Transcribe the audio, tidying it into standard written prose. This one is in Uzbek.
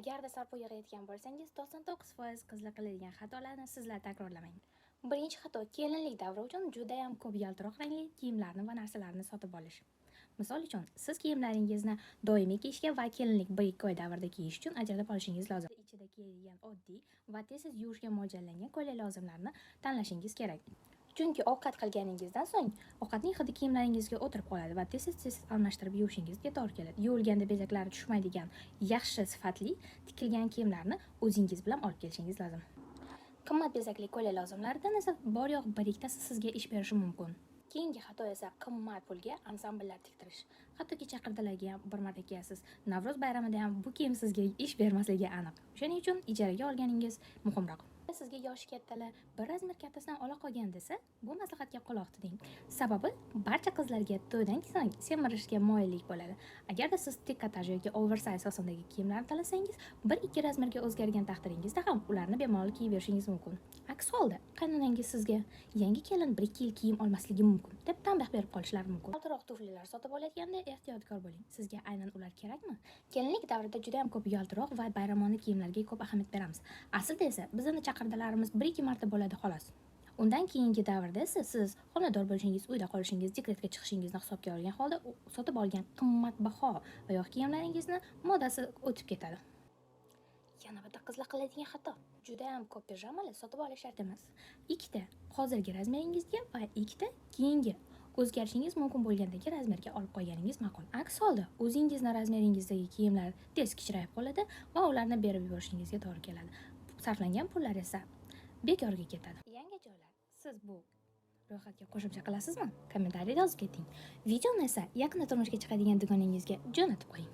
Agarda sarpo yig'ayotgan bo'lsangiz, 99% qizlar qiladigan xatolarni sizlar takrorlamang. Birinchi xato: kelinlik davri uchun judayam ko'p yaltiroq rangli kiyimlarni va narsalarni sotib olish. Misol uchun, siz kiyimlaringizni doimiy kiyishga va kelinlik 1-2 oy davrida kiyish uchun ajratib olishingiz lozim. Ichida kiyadigan oddiy va tez-tez yuvishga mo'ljallangan ko'ylak lozimlarni tanlashingiz kerak. Chunki ovqat qilganingizdan so'ng ovqatning hidi kiyimlaringizga o'tirib qoladi va tez-tez almashtirib yuvishingizga to'g'ri keladi. Yuvilganda bezaklari tushmaydigan yaxshi sifatli tikilgan kiyimlarni o'zingiz bilan olib kelishingiz lozim. Qimmat bezakli ko'ylak lozimlaridan esa bor yo'q bir ikkitasi sizga ish berishi mumkin. Keyingi xato esa qimmat pulga ansambllar tiktirish. Hattoki chaqirdilarga ham bir marta kiyasiz. Navro'z bayramida ham bu kiyim sizga ish bermasligi aniq. O'shaning uchun ijaraga olganingiz muhimroq. Sizga yoshi kattalar bir razmer kattasidan ola qolgan desa, bu maslahatga quloq tuting. Sababi barcha qizlarga to'ydan so'ng semirishga moyillik bo'ladi. Agarda siz trikotaj yoki oversize asosidagi kiyimlarni tanlasangiz, 1-2 razmerga o'zgargan taqdiringizda ham ularni bemalol kiyib yurishingiz mumkin. Aks holda qaynonangiz sizga yangi kelin 1-2 yil kiyim olmasligi mumkin deb tanbeh berib qolishlari mumkin. Yaltiroq tuflilar sotib olayotganda ehtiyotkor bo'ling. Sizga aynan ular kerakmi? Kelinlik davrida juda ham ko'p yaltiroq va bayramona kiyimlarga ko'p ahamiyat beramiz. Aslida esa bizning chaqirdilarimiz 1-2 marta bo'ladi, xolos. Undan keyingi davrda esa siz homilador bo'lishingiz, uyda qolishingiz, dekretga chiqishingizni hisobga olgan holda sotib olgan qimmatbaho oyoq kiyimlaringizni modasi o'tib ketadi. Yana bitta qizlar qiladigan xato. Juda ham ko'p pijamalar sotib olish shart emas. Ikkita hozirgi razmeringizga va ikkita keyingi o'zgarishingiz mumkin bo'lgandagi razmerga olib qo'yganingiz ma'qul. Aks holda o'zingizni razmeringizdagi kiyimlar tez kichrayib qoladi va ularni berib yuborishingizga to'g'ri keladi. Sarflangan pullar esa bekorga ketadi. Yangi joylar. Siz bu ro'yxatga qo'shimcha qilasizmi? Kommentariyada yozib keting. Videoni esa yaqinda turmushga chiqadigan dugonangizga jo'natib qo'ying.